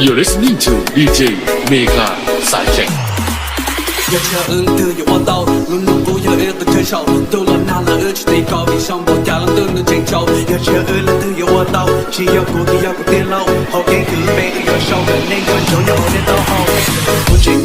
You're listening to D J Mega Saiceem. Yog tsis yog wb leej twg yuav ua tau, lub ntuj qub yog wb tus thawj zaug, ntuj los nag los wb tsis tim kaus, vim zoo npaum cas los ntuj nws tseem tsaus. Yog tsis yog wb leej twg yuav ua tau, tsis yog kuv twb yog kuv tij laug, hauv game kws lub npe wb yuav sau, lawm nej nco ntsoov nyob hauv nej taub hau. Kuv tseem